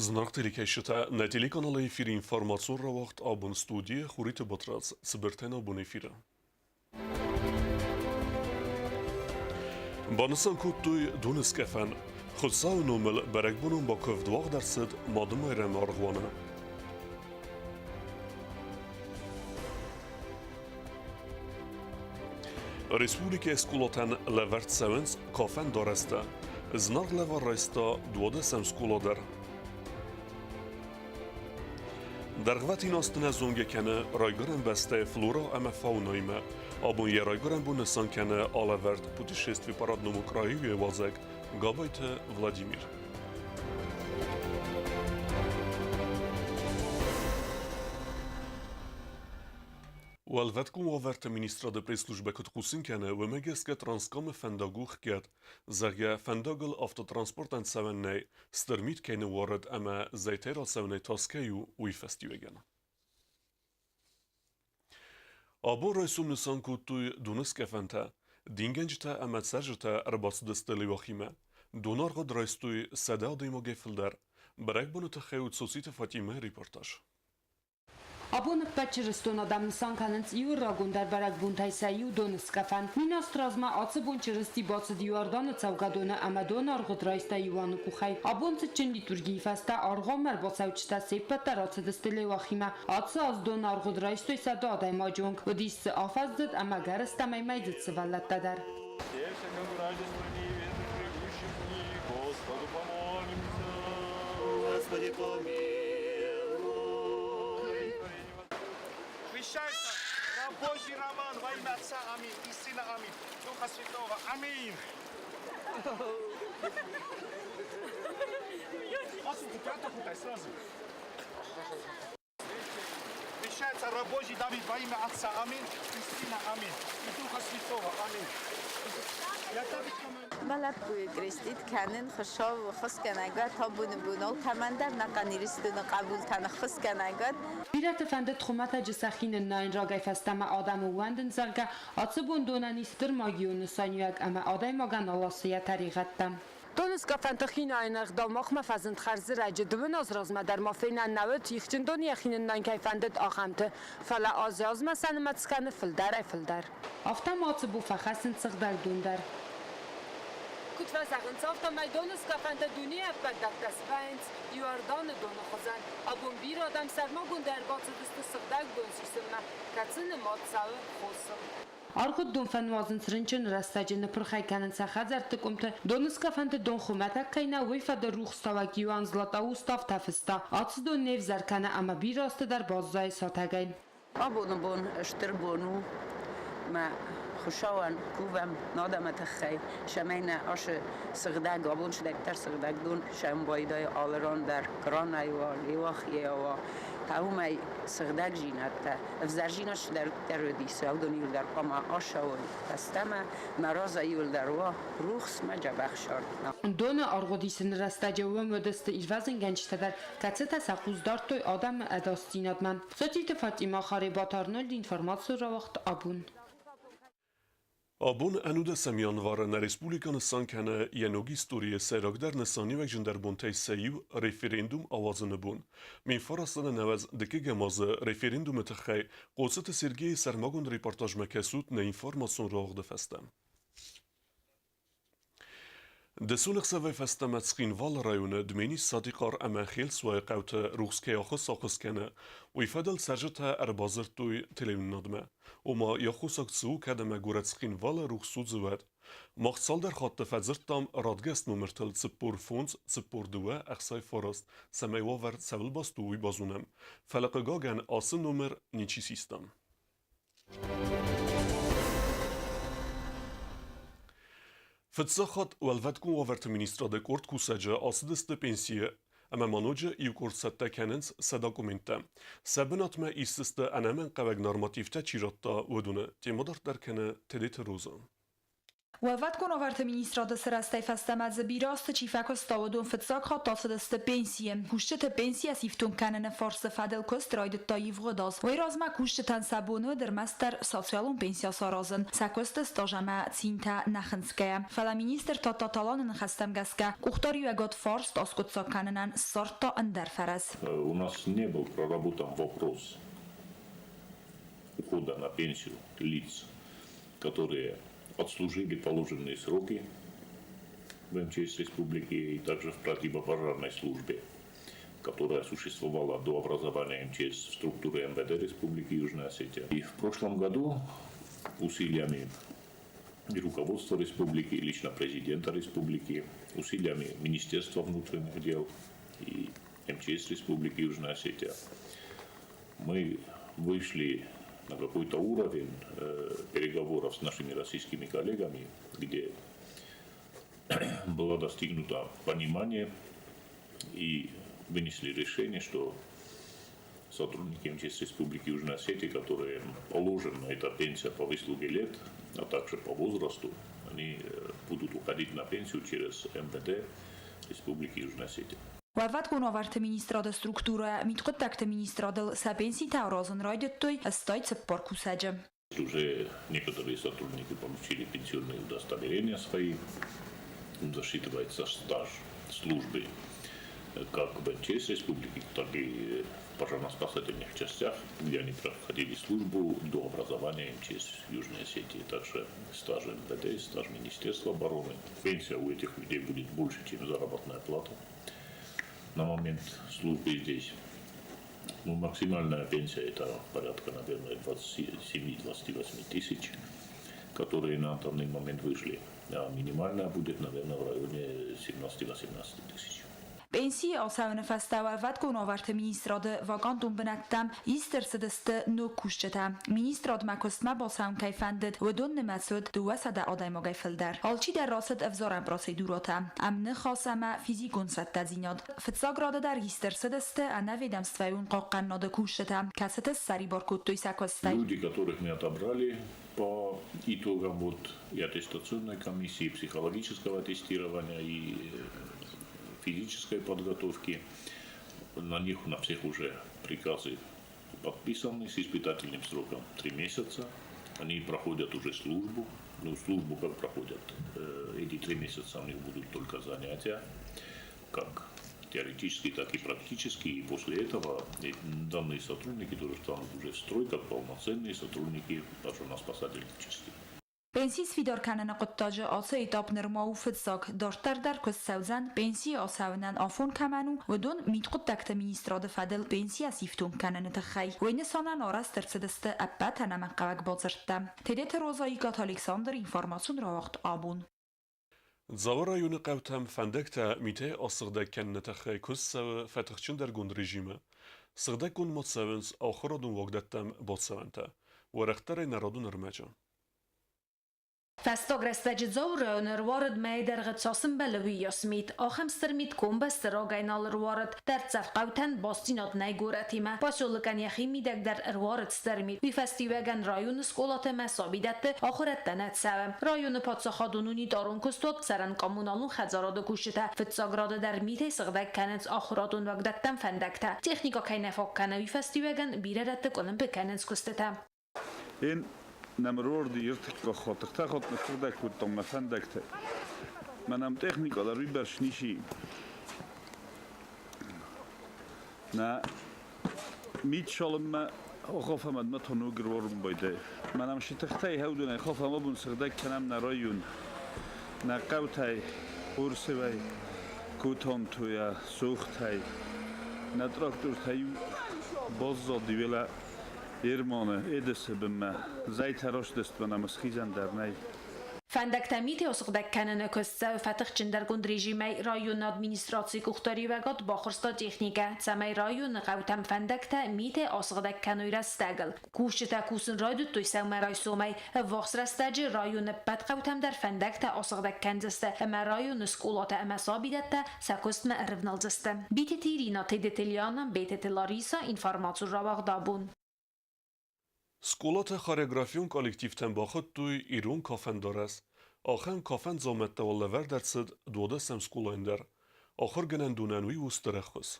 Зынаргъ телекӕсджытӕ, нӕ телеканалы эфиры информацион рауагъд абон студийы Хуриты Батрадз цыбыртӕй нӕ бон эфиры. Банысан кодтой Доныскъӕфӕн. Хуыцауы номыл бӕрӕгбонон бакуывд уагъд ӕрцыд Мадымайрӕмы аргъуаны. Республикӕйы скъолатӕн лӕвӕрд цӕуынц кафӕн дарӕстӕ. Зынаргъ лӕвар райста дуадӕсӕм скъола дӕр. Дӕргъвӕтин азты нӕ зонгӕ кӕны райгуырӕн бӕстӕйы флора ӕмӕ фаунаимӕ. Абон йӕ райгуырӕн бон нысан кӕны алӕвӕрд «Путешествие по родному краю»-йы уазӕг Габайты Владимир. Уӕлвӕткон уавӕрты министрады пресс-службӕ куыд хъусын кӕны, уымӕ гӕсгӕ Транскамы фӕндаг у хгӕд. Зӕгъгӕ, фӕндагыл автотранспортӕн цӕуӕн нӕй, стыр мит кӕй ныууарыд ӕмӕ зӕйтӕй рацӕуынӕй тас кӕй у, уый фӕстиуӕгӕн. Абон райсом нысан кодтой доныскъӕфӕнтӕ. Дингӕнджытӕ ӕмӕ цӕрджытӕ ӕрбацыдысты Леуахимӕ. Донаргъуыд райстой 100 адӕймагӕй фылдӕр. Бӕрӕгбоны тыххӕй уыд Цоциты Фатимӕйы репортаж. Абон ӕппӕт чырыстон адӕм нысан кӕнынц иу рагондӕр бӕрӕгбонтӕй сӕ иу Доныскъӕфӕн. Миназты размӕ ацы бон Чырысти бацыд Иорданы цӕугӕдоны ӕмӕ донаргъуыд райста Иоанны къухӕй. Абон цытджын литургийы фӕстӕ аргъуанмӕ ӕрбацӕуджытӕ се ппӕт дӕр ацыдысты Леуахимӕ. Ацы аз донаргъуыд райстой 100 адӕймаджы онг. Уыдис дзы афӕдздзыд ӕмӕ гӕрыстӕмӕй мӕйдзыд сывӕллӕттӕ дӕр. Господу помолимся. Господи, помилуй. Вещается раб Божий Роман во имя Отца, аминь, и Сына, аминь, Духа Святого, аминь. Сразу. Вещается раб Божий Давид во имя Отца, аминь, и Сына, аминь, и Духа Святого, аминь. Мӕ лӕппуйы крестит кӕнын Хуыцау ӕххуысгӕнӕгӕд, табуны боныл кӕмӕндӕр ӕнӕхъӕн Ирыстоны хъӕбултӕн ӕххуысгӕнӕгӕд. Бирӕты фӕндыд хуымӕтӕджы сӕхи ныннайын рагӕй фӕстӕмӕ адӕмы ууӕндын, зӕгъгӕ, ацы бон донӕн ис стыр магион нысаниуӕг ӕмӕ адӕймагӕн аласы йӕ тӕригъӕдтӕ. Доныскъӕфӕнты хинайӕн ӕгъдау махмӕ фӕзынд хӕрзрӕджы, дыууын аз размӕ дӕр ма фенӕн нӕ уыд, ихджын дон йӕхи ныннайын кӕй фӕндыд, ахӕмты. Фӕлӕ азӕй-азмӕ сӕ нымӕц кӕны фылдӕрӕй-фылдӕр. Афтӕ ма Цыбу фӕхӕссынц сыгъдӕг дон дӕр. Куыд фӕзӕгъынц, афтӕмӕй доныскъӕфӕнтӕ дунейы ӕппӕт дӕттӕ свӕййынц Иорданы доны хуызӕн. Абон бирӕ адӕм сӕрмагондӕй ӕрбацыдысты сыгъдӕг дон сисынмӕ, кӕцы нымад цӕуы хосыл. Аргъуыд дон фӕнуазынц рынчын рӕстӕджы ныппырхӕй кӕнынц сӕ хӕдзӕртты къуымты. Доныскъӕфӕнты дон хуымӕтӕг кӕй нӕу, уый фӕдыл рухстауӕг Иоанн Златоустов та фыста, Ацы дон не взӕр кӕны ӕмӕ бирӕ азты дӕр баззайы сатӕгӕй. Абоны бон стыр бон у мӕ Хуыцауӕн кувӕм адӕмы тыххӕй, цӕмӕй нӕ ацы сыгъдӕг, абон цыдӕриддӕр сыгъдӕг дон сӕм байдайы алы ран дӕр, кранӕй уа, Леуахийӕ уа, та уымӕй сыгъдӕгдзинӕдтӕ, ӕвзӕрдзинад цыдӕриддӕр уыди, уыдон иуылдӕр хъуамӕ ацӕуой фӕстӕмӕ, мӕ разӕй иуылдӕр уа рухс мӕ дзӕбӕх цардмӕ. Доны аргъуыд исыны рӕстӕджы уым уыдысты ирвӕзынгӕнджытӕ дӕр, кӕцытӕ сӕ хъус дардтой адӕмы ӕдасдзинадмӕ. Сотиты Фатимӕ, Харебаты Арнольд информаци рауагъд абон. Абон ӕнудӕсӕм январы нӕ республикӕ нысан кӕны йӕ ног историйы сӕйрагдӕр нысаниуӕгджындӕр бонтӕй сӕ иу референдум ауадзыны бон. Минфарасаны нӕуӕдз дыккӕгӕм азы референдумы тыххӕй Хъоцыты Сергейы сӕрмагонд репортажмӕ кӕсут нӕ информацион рауагъды фӕстӕ. Дысон ӕхсӕвӕй фӕстӕмӕ Цхинвалы районы Дменис Сатихъар ӕмӕ Хелцуайы хъӕуты рухс кӕй ахуыс-ахуыс кӕны, уый фӕдыл цӕрджытӕ ӕрбадзырдтой телеуынынадмӕ. Ома, йӕ аххосаг цы у, кӕд ӕмӕ горӕт Цхинвалы рухс судзы, уӕд. Мах цалдӕр хатты фӕдзырдтам радгӕс номыртыл 45, 42, 69, цӕмӕй уавӕр цӕуыл баст у, уый базонӕм. Фӕлӕ, хъыгагӕн, ацы номыр ничи систа. Фыццаг хатт Уӕлвӕткон уавӕрты министрады къорд кусӕджы ацыдысты пенсийы ӕмӕ ма ноджы иу къорд цӕттӕ кӕнынц сӕ документтӕ. Сӕ бынатмӕ исдзысты ӕнӕмӕнгхъӕуӕг нормативтӕ чи радта, уыдоны. Темӕ дарддӕр кӕны Тедеты Роза. Уӕлвӕткон уавӕрты министрады сырӕзтӕй фӕстӕмӕ дзы бирӕ азты чи фӕкуыста, уыдон фыццаг хатт ацыдысты пенсийы. Кусджыты пенсийӕ сифтонг кӕныны фарсты фӕдыл куыст райдыдта ивгъуыд аз. Уый размӕ кусджытӕн сӕ бон уыд ӕрмӕстдӕр социалон пенсийӕ саразын, сӕ куысты стаж ӕмӕ цинтӕ нӕ хынцгӕйӕ. Фӕлӕ министр Тадтаталаны ныхӕстӕм гӕсгӕ, къухдариуӕгад фарст аскъуыддзаг кӕнынӕн ссардта ӕндӕр фӕрӕз. У нас не был проработан вопрос ухода на пенсию лиц, которые отслужили положенные сроки в МЧС республики и также в противопожарной службе, которая существовала до образования МЧС в структуре МВД Республики Южная Осетия. И в прошлом году усилиями и руководства республики, и лично президента республики, усилиями Министерства внутренних дел и МЧС Республики Южная Осетия мы вышли на какой-то уровень переговоров с нашими российскими коллегами, где было достигнуто понимание и вынесли решение, что сотрудники МЧС Республики Южная Осетия, которые положена эта пенсия по выслуге лет, а также по возрасту, они будут уходить на пенсию через МВД Республики Южная Осетия. Уӕлвӕткон уавӕрты министрады структурӕ мидхъуыддӕгты министрадыл сӕ пенситӕ аразын райдыдтой 84 кусӕджы. Уже некоторые сотрудники получили пенсионные удостоверения свои, им засчитывается стаж службы как в МЧС республики, так и в пожарно-спасательных частях, где они проходили службу до образования МЧС Южной Осетии, также стаж МВД, стаж Министерства обороны. Пенсия у этих людей будет больше, чем заработная плата на момент службы здесь. Ну, максимальная пенсия это порядка, наверное, 27-28 тысяч, которые на данный момент вышли. А минимальная будет, наверное, в районе 17-18 тысяч. Пенсийы ацӕуыны фӕстӕ Уӕлвӕткон уавӕрты министрады вакантон бынӕттӕм ист ӕрцыдысты ног кусджытӕ. Министрадмӕ куыстмӕ бацӕуын кӕй фӕндыд, уыдон нымӕц уыд 200 адӕймагӕй фылдӕр. Алчидӕр рацыд ӕвзарӕн процедурӕтӕ, ӕмныхас ӕмӕ физикон цӕттӕдзинад. Фыццаг рады дӕр ист ӕрцыдысты ӕнӕведомствӕйон хъахъхъӕнынады кусджытӕ, кӕцыты ссӕрибар кодтой сӕ куыстӕй. Люди, которых мы отобрали по итогам вот и аттестационной комиссии, и психологического тестирования, и физической подготовки, на них на всех уже приказы подписаны с испытательным сроком 3 месяца. Они проходят уже службу. Ну, службу как проходят? Эти 3 месяца у них будут только занятия, как теоретически, так и практически. И после этого данные сотрудники тоже станут уже в строй, как полноценные сотрудники пожарно-спасательных частей. Пенси сфидар кӕныны хъуыддаджы ацы этап нырма у фыццаг. Дарддӕр дӕр куыст цӕудзӕн, пенсийы ацӕуынӕн афон кӕмӕн у, уыдон мидхъуыддӕгты министрады фӕдыл пенсийӕ сифтонг кӕныны тыххӕй. Уый нысанӕн арӕзт ӕрцыдысты ӕппӕт ӕнӕмӕнгхъӕуӕг бадзырдтӕ. Тедеты Роза, Икъаты Александр, информацион рауагъд Абон. Дзауы районы хъӕутӕм фӕндӕгтӕ митӕй асыгъдӕг кӕныны тыххӕй куыст цӕуы фӕтыхджындӕргонд режимы. Сыгъдӕггонд ма цӕуынц ахуырадон уагдӕттӕм бацӕуӕнтӕ. Уӕрӕхдӕрӕй нӕ радон ӕрмӕджы. Фӕстаг рӕстӕджы Дзауы районы ӕруарыд мӕйы дӕргъы цас ӕмбӕлы, уыйас мит. Ахӕм стыр мит комбӕсты рагӕй нал ӕруарыд. Дӕрддзӕф хъӕутӕн бастдзинад нӕй горӕтимӕ. Поселокӕн йӕхи мидӕг дӕр ӕруарыд стыр мит. Уый фӕстиуӕгӕн районы скъолатӕ ӕмӕ сабидӕтты ахуырӕдтӕ нӕ цӕуы. Районы паддзахадон унитарон куыстуат цӕрӕн-коммуналон хӕдзарады кусджытӕ фыццаг рады дӕр митӕй сыгъдӕг кӕнынц ахуырадон уагдӕттӕм фӕндӕгтӕ. Техникӕ кӕй нӕ фаг кӕны, уый фӕстиуӕгӕн бирӕ рӕтты къуылымпы кӕнынц куыстытӕ. Нӕм руорди ӕртиккаг хатт, ӕртӕ хатт ныссыгъдӕг кодтам нӕ фӕндӕгтӕ. Мӕнӕм техникӕ дӕр уыйбӕрц ницы. Нӕ мит цалынмӕ ахафӕм ӕдмӕ та ног ӕруарын байдайы. Мӕнӕм сы тыхтӕй хӕудынӕй хафӕм абон сыгъдӕг кӕнӕм нӕ район, нӕ хъӕутӕй, Хурсевӕй, Кутонтуйӕ, Сухтӕй, нӕ трактортӕ иу баззади уӕлӕ Ерманы, Эдесы бынмӕ. Зӕйтӕ раздӕстмӕ нӕм схизӕн дӕр нӕй. Фӕндӕгтӕ митӕй асыгъдӕг кӕныны куыст цӕуы фӕтыхджындӕргонд режимӕй. Районы администрацийы къухдариуӕгад баххуырста техникӕ, цӕмӕй районы хъӕутӕм фӕндӕгтӕ митӕй асыгъдӕг кӕной рӕстӕгыл. Кусджытӕ кусын райдыдтой сӕумӕрайсомӕй. Ӕввахс рӕстӕджы районы ӕппӕт хъӕутӕм дӕр фӕндӕгтӕ асыгъдӕг кӕндзысты ӕмӕ районы скъолатӕ ӕмӕ сабидӕттӕ сӕ куыстмӕ ӕрывналдзысты. Битеты Ирина, Тедеты Лиана, Бететы Лариса, информацион рауагъд Абон. Скъолаты хореографион коллективтӕн бахуыдтой ирон кафӕн дарӕс. Ахӕм кафӕн дзаумӕттӕ уал лӕвӕрд ӕрцыд 12-ӕм скъолайӕн дӕр. Ахуыргӕнӕндонӕн уый у стыр ӕххуыс.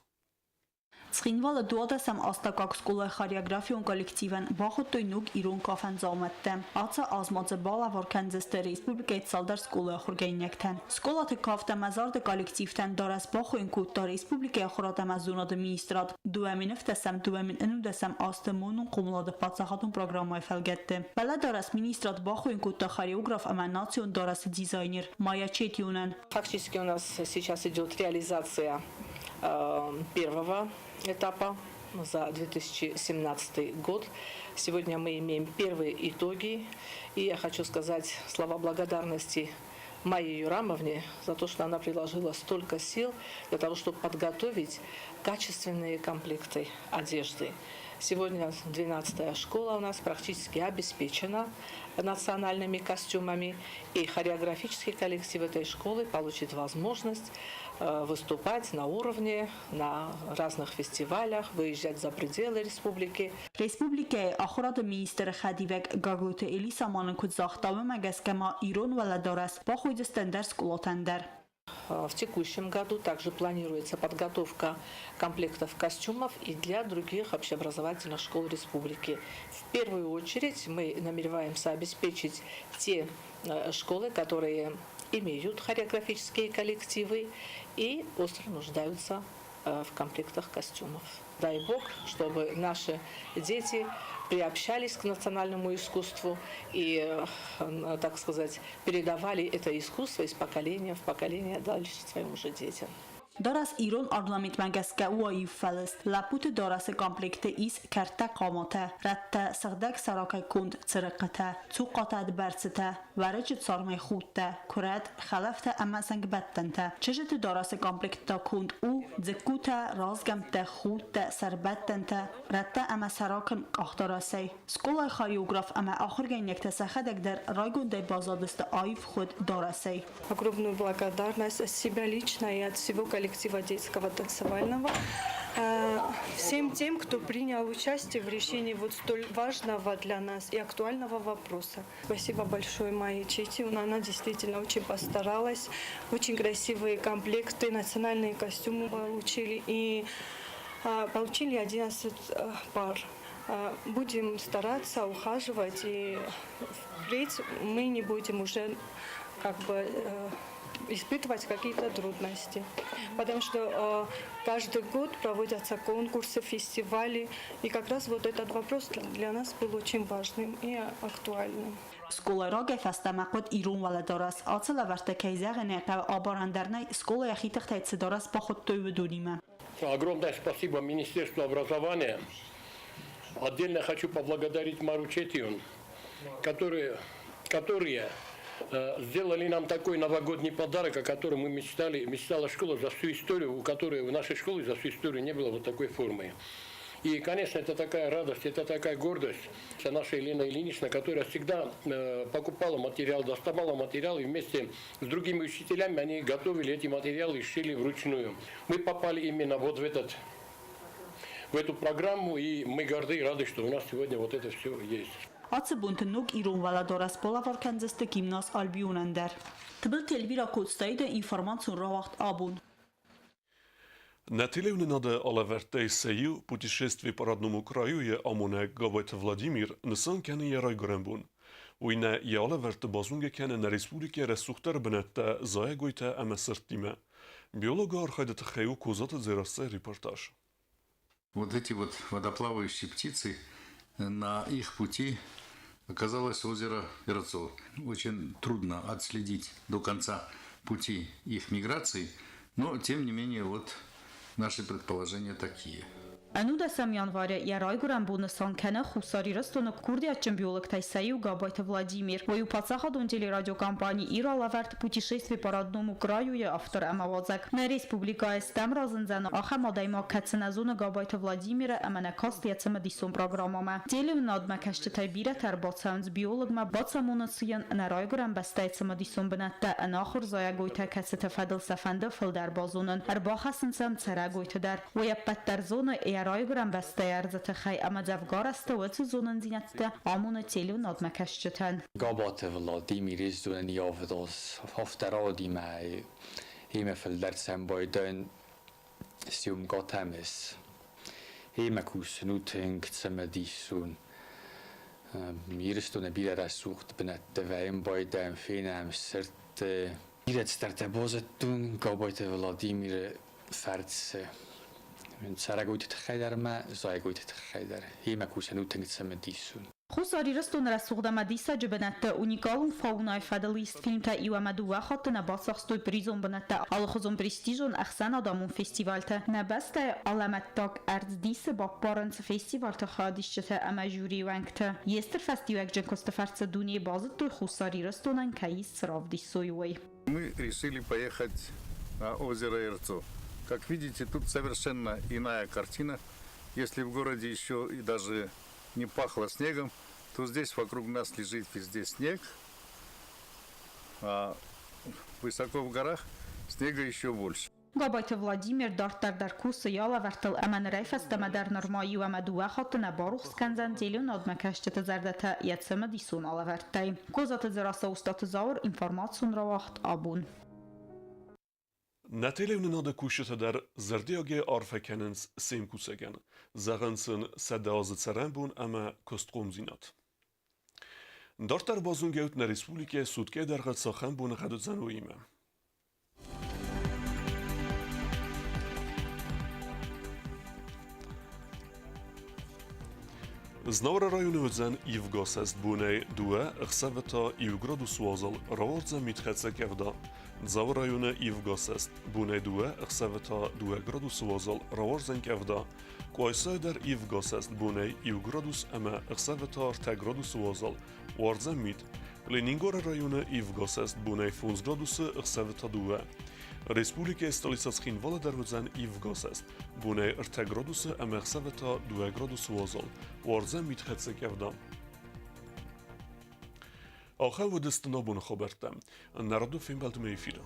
Цхинвалы 12-ӕм астӕуккаг скъолайы хореографион коллективӕн бахуыдтой ног ирон кафӕн дзаумӕттӕ. Ацы аз ма дзы балӕвар кӕндзысты республикӕйы цалдӕр скъолайы ахуыргӕнинӕгтӕн. Скъолаты кафт ӕмӕ зарды коллективтӕн дарӕс бахуыйын кодта республикӕйы ахуырад ӕмӕ зонады министрад 2007 2011 азты монон хъомылады паддзахадон программӕйы фӕлгӕтты. Фӕлӕ дарӕс министрад бахуыйын кодта хореограф ӕмӕ национ дарӕсы дизайнер Майя Четионӕн. Фактически у нас сейчас идет реализация первого этапа за 2017 год. Сегодня мы имеем первые итоги. И я хочу сказать слова благодарности Майе Юрамовне за то, что она приложила столько сил для того, чтобы подготовить качественные комплекты одежды. Сегодня 12-я школа у нас практически обеспечена национальными костюмами, и хореографический коллектив этой школы получит возможность выступать на уровне, на разных фестивалях, выезжать за пределы республики. Республикӕйы ахуырады министры хӕдивӕг Гаглойты Элиса ма нын куыд загъта, уымӕ гӕсгӕ ма ирон уӕлӕдарӕс бахойдзысты ӕндӕр скъолатӕн дӕр. В текущем году также планируется подготовка комплектов костюмов и для других общеобразовательных школ республики. В первую очередь мы намереваемся обеспечить те школы, которые имеют хореографические коллективы и остро нуждаются в комплектах костюмов. Дай Бог, чтобы наши дети приобщались к национальному искусству и, так сказать, передавали это искусство из поколения в поколение дальше своим уже детям. Дарӕс ирон орнаментмӕ гӕсгӕ у аив фӕлыст. Лӕппуты дарӕсы комплекты ис кӕрдтӕ, хъаматӕ, рӕттӕ, сыгъдӕг сӕракӕй конд цырыхъхъытӕ, цухъхъатӕ ӕд бӕрцытӕ, уӕрыччы цармӕй худтӕ, куырӕт, хӕлӕфтӕ ӕмӕ зӕнгбӕттӕнтӕ. Чызджыты дарӕсы комплект та конд у дзыккутӕ, разгӕмттӕ, худтӕ, сӕрбӕттӕнтӕ, рӕттӕ ӕмӕ сӕракын къахдарӕсӕй. Скъолайы хореограф ӕмӕ ахуыргӕнинӕгтӕ сӕхӕдӕг дӕр райгондӕй баззадысты аив хуыд дарӕсӕй. Огромную благодарность от себя лично и от всего коллектива детского танцевального всем тем, кто принял участие в решении вот столь важного для нас и актуального вопроса. Спасибо большое Майе Четиевне, она действительно очень постаралась, очень красивые комплекты, национальные костюмы получили и получили 11 пар. Будем стараться ухаживать, и впредь мы не будем уже как бы испытывать какие-то трудности. Потому что каждый год проводятся конкурсы, фестивали, и как раз вот этот вопрос для нас был очень важным и актуальным. Скъолайы рагӕй фӕстӕмӕ хъуыд ирон уӕлӕдарӕс. Ацы лӕвӕрттӕ, кӕй зӕгъын ӕй хъӕуы, абарӕн дӕр нӕй, скъолайы йӕхи тыхтӕй цы дарӕс бахуыдтой, уыдонимӕ. Огромное спасибо Министерству образования. Отдельно хочу поблагодарить Мару Четион, которые сделали нам такой новогодний подарок, о котором мы мечтали, мечтала школа за всю историю, у которой в нашей школе за всю историю не было вот такой формы. И, конечно, это такая радость, это такая гордость. Это наша Елена Ильинична, которая всегда покупала материал, доставала материал, и вместе с другими учителями они готовили эти материалы и шили вручную. Мы попали именно вот в эту программу, и мы горды и рады, что у нас сегодня вот это все есть. Ацы бонты ног ирон уӕлӕдарӕс балӕвар кӕндзысты гимназ Альбионӕн дӕр. Тыбылты Эльвира Коцтайы информацион рауагъд Абон. Нӕ телеуынынады алӕвӕрдтӕй сӕ иу «Путешествие по родному краю»-йы амонӕг Габайты Владимир нысан кӕны йӕ райгуырӕн бон. Уый нӕ йӕ алӕвӕрдты базонгӕ кӕны нӕ республикӕйы рӕсугъддӕр бынӕттӕ, зайӕгойтӕ ӕмӕ сырдтимӕ. Биологы архайды тыххӕй у Козаты Дзерассӕйы репортаж. Вот эти вот водоплавающие птицы, на их пути оказалось озеро Ирацол. Очень трудно отследить до конца пути их миграции, но тем не менее вот наши предположения такие. 19-ӕм январы йӕ райгуырӕн бон нысан кӕны Хуссар Ирыстоны курдиатджын биологтӕй сӕ иу Габайты Владимир. Уый у паддзахадон телерадиокомпани «Ир» алӕвӕрд «Путешествие по родному краю»-йы автор ӕмӕ уадзӕг. Нӕ республикӕйы стӕм разындзӕн ахӕм адӕймаг, кӕцы нӕ зоны Габайты Владимиры ӕмӕ нӕ каст йӕ цымыдисон программӕмӕ. Телеуынынадмӕ кӕсджытӕй бирӕтӕ ӕрбацӕуынц биологмӕ, бацамонынц йын нӕ райгуырӕн бӕстӕйы цымыдисон бынӕттӕ, ӕнахуыр зайӕгойтӕ, кӕцыты фӕдыл сӕ фӕнды фылдӕр базонын. Ӕрбахӕссынц ӕм цӕрӕгойты дӕр. Уый ӕппӕт дӕр зоны, йӕ Йӕ райгуырӕн бӕстӕйы ӕрдзы тыххӕй ӕмӕ дзӕвгар азты уыцы зонындзинӕдтӕ амоны телеуынадмӕ кӕсджытӕн. Габаты Владимир издонӕн явдоз авторадимӕ имӕ фылдӕр сӕмбӕлдӕн съемкӕтӕм ис. Имӕ кусын у тынг цымыдисон. Ирыстоны бирӕ рӕсугъд бынӕттӕ вӕййы байдайӕм, фенӕм сырдты. Бирӕ цыдӕртӕ базыдтон Габайты Владимиры фӕрцы. Цӕрӕгойты тыххӕй дӕр ӕмӕ зайӕгойты тыххӕй дӕр. Имӕ кусӕн у тынг цымыдисон. Хуссар Ирыстоны рӕсугъд ӕмӕ диссаджы бынӕтты уникалон фаунайы фӕдыл ист фильмтӕ иу ӕмӕ дыууӕ хатты нӕ бацахстой призон бынӕттӕ алыхуызон престижон ӕхсӕнадӕмон фестивальты. Нӕ бӕстӕйы алӕмӕттаг ӕрдз дисы баппарынц фестивальты хайадисджытӕ ӕмӕ жюрийы уӕнгтӕ. Йе стыр фӕстиуӕгджын куысты фӕрцы дунейы базыдтой Хуссар Ирыстонӕн кӕй ис цы равдисой, уый. Мы решили поехать на озеро Эрцо. Как видите, тут совершенно иная картина. Если в городе еще и даже не пахло снегом, то здесь вокруг нас лежит везде снег, а высоко в горах снега еще больше. Габайты Владимир дарддӕр дӕр кусы йӕ алӕвӕрдтыл ӕмӕ нырӕй фӕстӕмӕ дӕр нырма иу ӕмӕ дыууӕ хатты нӕ барухс кӕндзӕн телеуынадмӕ кӕсджыты зӕрдӕтӕ йӕ цымыдисон алӕвӕрдтӕй. Козаты Дзерассӕ, Устаты Зауыр, информацион рауагъд абон. Нӕ телеуынынады кусджытӕ дӕр зӕрдиагӕй арфӕ кӕнынц се мкусӕгӕн, зӕгъынц сын 100 азы цӕрӕнбон ӕмӕ куыстхъомдзинад. Дарддӕр базонгӕут нӕ республикӕйы суткӕйы дӕргъы цахӕм боныгъӕд уыдзӕн, уыимӕ. Знауыры районы уыдзӕн ивгӕ бонӕй дыууӕ, ӕхсӕвы та иу градус уазал, рауардзӕн митхӕццӕ къӕвда. Дзауы районы ивгӕ бонӕй дыууӕ, ӕхсӕвы та дыууӕ градусы уазал, рауардзӕн къӕвда. Къуайсайы дӕр ивгӕ бонӕй иу градус ӕмӕ ӕхсӕвы та ӕртӕ градусы уазал, уардзӕн мит. Ленингоры районы ивгӕ бонӕй фондз градусы, ӕхсӕвы та дыууӕ. Республикӕйы столицӕ Цхинвалы дӕр уыдзӕн ивгӕ бонӕй ӕртӕ градусы ӕмӕ ӕхсӕвы та дыууӕ градусы уазал, уардзӕн митхӕццӕ къӕвда. Ахӕм уыдысты нӕ боны хабӕрттӕ. Народу фембӕлдмӕ эфиры.